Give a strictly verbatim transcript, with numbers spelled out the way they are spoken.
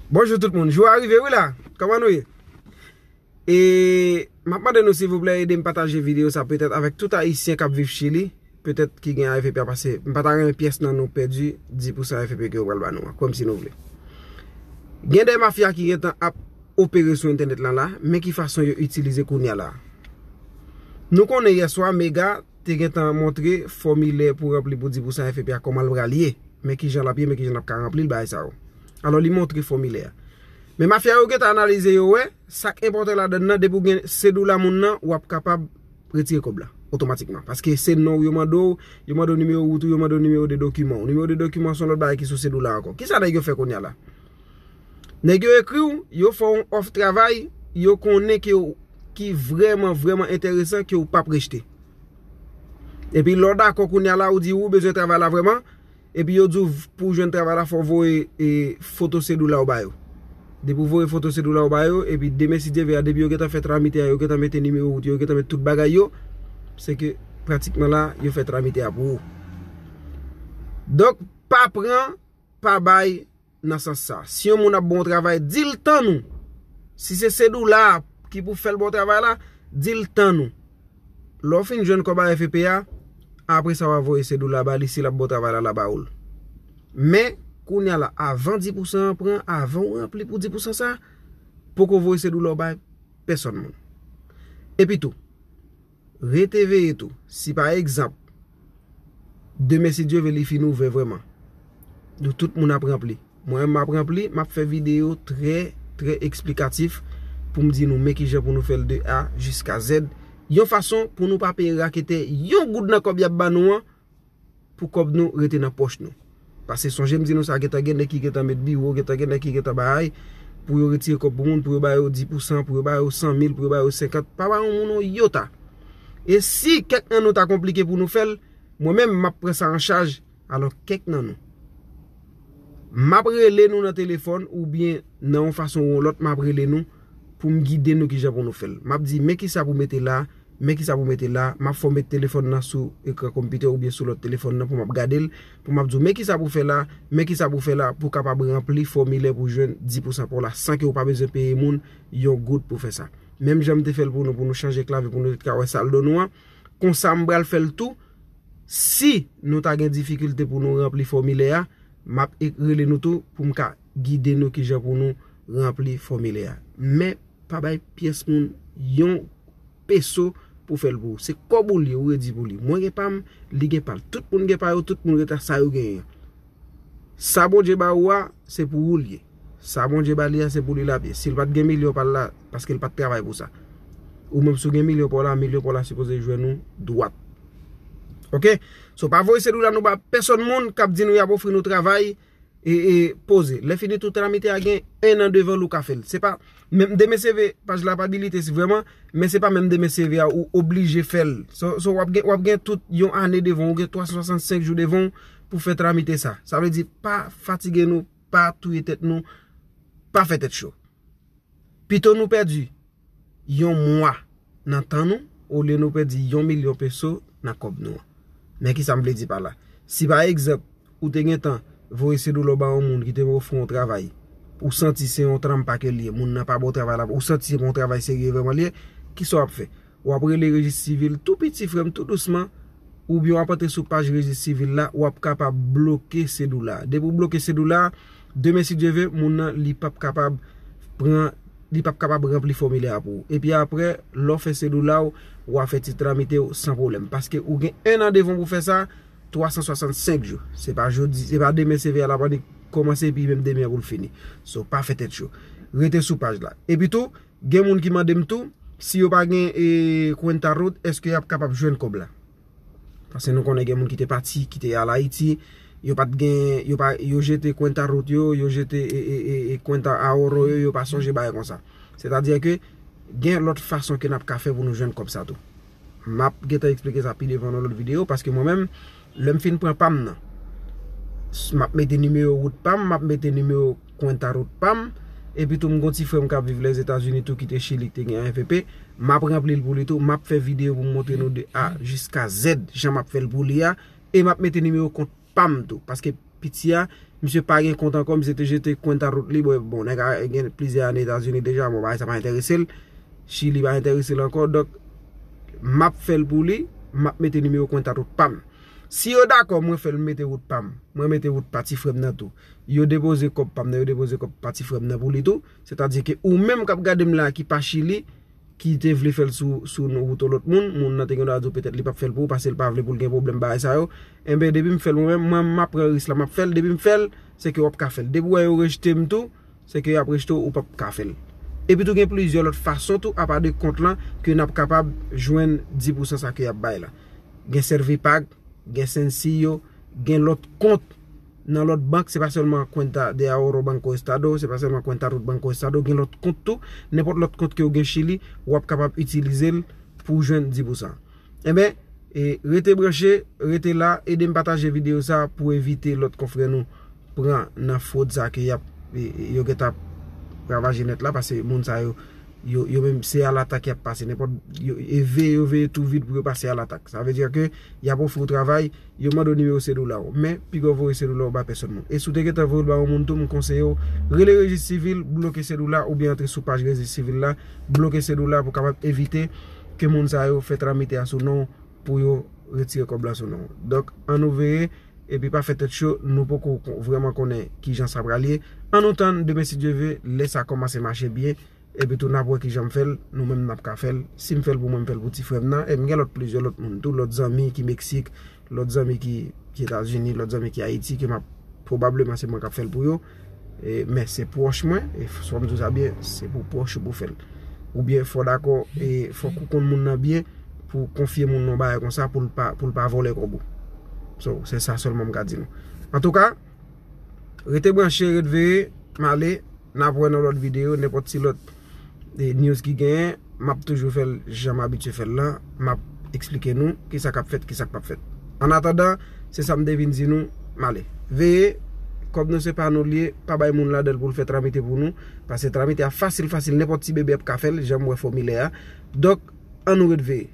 Bonjou tout moun, jou a rive wi la. Kòman nou ye? E m ap mande nou silvouplè ede m pataje videyo sa petèt avèk tout Ayisyen k ap viv Chili, petèt ki gen A F P a pase. M pa ta renmen pyès nan nou pèdi dis pousan A F P ke yo pral ba nou an, kòmsi nou vle. Gen de mafya ki gentan ap opere sou entènèt lan la, men ki fason yo itilize kounye a la. Nou konnen yèswa Mega te gentan montre fòmilè pou ranpli pou dis pousan A F P a kòman l pral ye, men kijan l ap ye, men kijan l ap ka ranpli l, bagay sa yo. Alò, li montre fòmilè a. Men mafya yo gentan analize, yo wè, sa k enpòtan ladann nan, depi w gen sedoula moun nan, w ap kapab retire kòb la, otomatikman. Paske se non w yo mande w, yo mande w nimewo wout ou, yo mande w nimewo de dokiman w. Nimewo de dokiman se yon lòt bagay ki sou sedoula ankò. Kisa nèg yo fè kounye a la? Nèg yo ekri w, yo fè w yon òf travay, yo konnen ke w, ki vrèman, vrèman enteresan, ke w p ap rejte. Epi lè w dakò kounye a la, ou di ou bezwen travay la vrèman, epi yo di w pou w jwenn travay la, fò w voye, e, foto sedoula w ba yo. Depi w voye foto sedoula w ba yo, epi demen si Dye vle a, depi yo gentan fè tramite a, yo gentan mete nimewo wout yo, yo gentan mete tout bagay yo, se ke pratikman la, yo fè tramite a pou ou. Donk, pa pran, pa bay, nan sans sa. Si yon moun ap ba w travay, di l tann ou. Si se sedoula a ki pou fè l ba w travay la, di l tann ou. Lè w fin jwenn kòb A F P a, apre sa w a voye sedoula a ba li, si l ap ba w travay la, l a ba ou l. Men, kounye a la, avan dis pousan an pran, avan w ranpli pou dis pousan sa, poko voye sedoula w bay pèsòn moun. Epi tou, rete veye tou. Si pa egzanp, demen si Dye vle li fin ouvè vrèman, nou tout moun ap ranpli. Mwen menm m ap ranpli, m ap fè videyo trè, trè eksplikatif pou m di nou men kijan pou nou fè l de A jiska Z, yon fason pou nou pa peye raketè yon goud nan kòb y ap ba nou an, pou kòb nou rete nan pòch nou. Paske sonje m di nou sa, gentan gen nèg ki gentan met biwo, gentan gen nèg ki gentan bay, pou yo retire kòb pou moun, pou yo ba yo dis pousan, pou yo ba yo san mil, pou yo ba yo senkant, pa ba yon moun yon yota. E si kèk nan nou ta konplike pou nou fè l, mwen menm m ap pran sa an chaj, alò kèk nan nou. M ap rele nou nan telefòn oubyen nan yon fason ou yon lòt, m ap rele nou pou m gide nou kijan pou nou fè l. M ap di, men kisa pou mete la, men kisa pou mete la, m ap fè w met telefòn nan sou ekran konpitè oubyen sou lòt telefòn nan pou m ap gade l, pou m ap di w, men kisa pou fè la, men kisa pou fè la, pou w kapab ranpli fòmilè pou jwenn dis pousan pa w la, san ke w pa bezwen peye moun yon goud pou fè sa. Menm jan m te fè l pou nou, pou nou chanje klavye, pou nou te ka wè sa l do nou an, konsa m pral fè l tou, si nou ta gen difikilte pou nou ranpli fòmilè a, m ap e-, rele nou tou pou m ka gide nou kijan pou nou ranpli fòmilè a. Men, pa bay pyès moun yon peso pou fè l pou ou. Se kòb ou li ye, ou redi pou li. Mwen gen pa m, li gen pa l. Tout moun gen pa yo, tout moun rete ak sa yo genyen an. Sa Bondye ba ou a, se pou ou l ye. Sa Bondye ba li a, se pou li l ap ye. Si l pa t gen milyon pa l la, paske l pa t travay pou sa. Ou menm si w gen milyon pa w la, milyon pa w la sipoze jwenn ou dwat. Oke? So, pa voye sedoula nou ba pèsòn moun k ap di nou y ap ofri nou travay, e, e, poze. Lè fini tou tramite a gen en an devan l ou ka fè l. Se pa, menm demen seve, paj la pa abilite si vrèman, men se pa menm demen seve a ou oblije fè l. So, so w ap gen, w ap gen tout yon ane devan w, ou gen twa san swasannsenk jou devan w pou fè tramite sa. Sa vle di, pa fatige nou, pa touye tèt nou, pa fè tèt cho. Pito nou pèdi yon mwa nan tan nou, olye nou pèdi yon milyon peso nan kòb nou an. Men kisa m vle di pa la? Si pa egzanp, ou te gentan voye sedoula w ba yon moun ki te ofri w yon travay, ou santi se yon tranpa ke l ye, moun nan pa ba w travay la, ou santi se pa yon travay serye vrèman l ye, kisa w ap fè? W ap rele rejis sivil tou piti, frè m, tou dousman, oubyen w ap antre sou paj rejis sivil la, w ap kapab bloke sedoula a. Depi w bloke sedoula a, demen si Dye vle, moun nan li p ap kapab pran, li p ap kapab ranpli fòmilè a pou ou. Epi apre, lè w fè sedoula w, w a fè ti tramite w san pwoblèm. Paske ou gen en an devan pou fè sa, twa san swasannsenk jou. Se pa jodi, se pa demen seve a l ap annik kòmanse epi menm demen an pou l fini. So, pa fè tèt cho. Rete sou paj la. Epi tou, gen moun ki mande m tou, si yo pa gen, e, Cuenta Root, èske y ap kapab jwenn kòb la? Paske nou konnen gen moun ki te pati, ki te al Ayiti, yo pa t gen, yo pa, yo jete Cuenta Root yo, yo jete, e, e, e, e, Cuenta Ahorro yo, yo pa sonje bagay konsa. Sètadi ke gen lòt fason ke n ap ka fè pou nou jwenn kòb sa tou. M ap gentan eksplike sa pi devan nan lòt videyo, paske mwen menm, lè m fin pran pa m nan, s-, m ap mete nimewo wout pa m, m ap mete nimewo Cuenta Root pa m, epi tou m gon ti frè m k ap viv Lèzetazini tou ki te Chili, ki te gen A F P, m ap ranpli l pou li tou, m ap fè videyo pou m montre nou de A jiska Z, jan m ap fè l pou li a, e m ap mete nimewo kont pa m tou, paske piti a, Misye pa gen kont ankò, misye te jete kwenta tout li. Bon, bon, nèg la gen plizyè ane Etazini deja, bon, bagay sa pa enterese l. Chili pa enterese l ankò. Donk, m ap fè l pou li, m ap mete nimewo kwenta tout pa m. Si yo dakò, mwen fè l, m mete wout pa m. Mwen mete wout pa ti frè m nan tou. Yo depoze kòb pa m nan, yo depoze kòb pa ti frè m nan pou li tou. Sètadi ke ou menm k ap gade m la ki pa Chili, ki te vle fè l sou, sou wout yon lòt moun, moun nan te gen dwa di w petèt li p ap fè l pou ou, paske l pa vle pou l gen pwoblèm bagay sa yo. Enben, depi m fè l mwen menm, mwen, m ap pran risk la, m ap fè l, depi m fè l, se ke w ap ka fè l. Depi w wè yo rejte m tou, se ke y ap rejte w, ou p ap ka fè l. Epi tou gen plizyè lòt fason tou, apa de kont lan, ke n ap kapab jwenn dis pousan sa ke y ap bay la. Gen Servipague, gen Sencillo, gen lòt kont nan lòt bank, se pa sèlman Cuenta de Ahorro Banco Estado, se pa sèlman Cuenta Ruth Banco Estado, gen lòt kont tou, nenpòt lòt kont ke w gen Chili, w ap kapab itilize l pou w jwenn dis pousan. Enben, e, rete branche, rete la, ede m pataje videyo sa pou evite lòt konfrè nou pran nan fwod sa ke y ap, e, e, yo gentan ap ravaje nèt la, paske moun sa yo, yo, yo menm se alatak y ap pase, nenpòt, yo, e veye, yo veye tou vit pou yo pase alatak. Sa vle di ke y ap ofri w travay, yo mande w nimewo sèdoula w. Men, piga w voye sèdoula w ba pèsòn moun. E si w te gentan voye l ba yon moun tou, m konseye w, rele rejis sivil, bloke sèdoula, oubyen antre sou paj rejis sivil la, bloke sèdoula pou kapab evite ke moun sa yo fè tramite a sou non w pou yo retire kòb la sou non w. Donk, ann nou veye, epi pa fè tèt cho, nou poko kon-, vrèman konnen kijan sa pral ye. Ann nou tann demen si Dye ve, lè sa kòmanse mache byen, epi tou n ap wè kijan m fè l, nou menm n ap ka fè l. Si m fè l pou mwen, m fè l pou ti frè m nan, e m gen lòt plizyè lòt moun tou, lòt zanmi ki Meksik, lòt zanmi ki, ki Etazini, lòt zanmi ki Ayiti, ke m ap, pwobableman se mwen k ap fè l pou yo. E, men se pwòch mwen, e f-, fò m di w sa byen, se pou pwòch ou pou fè l. Oubyen fò w dakò, e fòk ou konn moun nan byen pou w konfye moun nan yon bagay konsa pou l pa, pou l pa vòlè kòb ou. So, se sa sèlman m ka di nou. Antouka, rete branche, rete veye, m ale, n ap wè nan lòt videyo, nenpòt ti lòt, e, news ki genyen, m ap toujou fè l jan m abitye fè l lan, m ap eksplike nou kisa k ap fèt, kisa k p ap fèt. Annatandan, se sa m te vin di nou, m ale. Veye, kòb nou se pa nou l ye, pa bay moun ladan l pou l fè tramite pou nou, paske tramite a fasil, fasil, nenpòt ti bebe ap ka fè l, jan m wè fòmilè a. Donk, ann nou ret veye.